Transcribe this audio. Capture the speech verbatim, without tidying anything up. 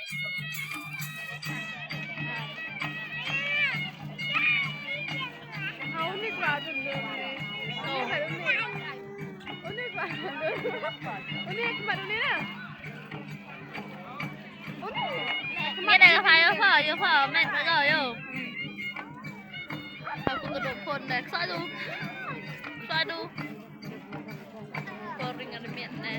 Ngi dang ïa pha, ïa pha, ïa pha, men pha, ïa, ïa. Aku ka dok phone deh. Sa du. Sa du. Ko ring ada miet ne.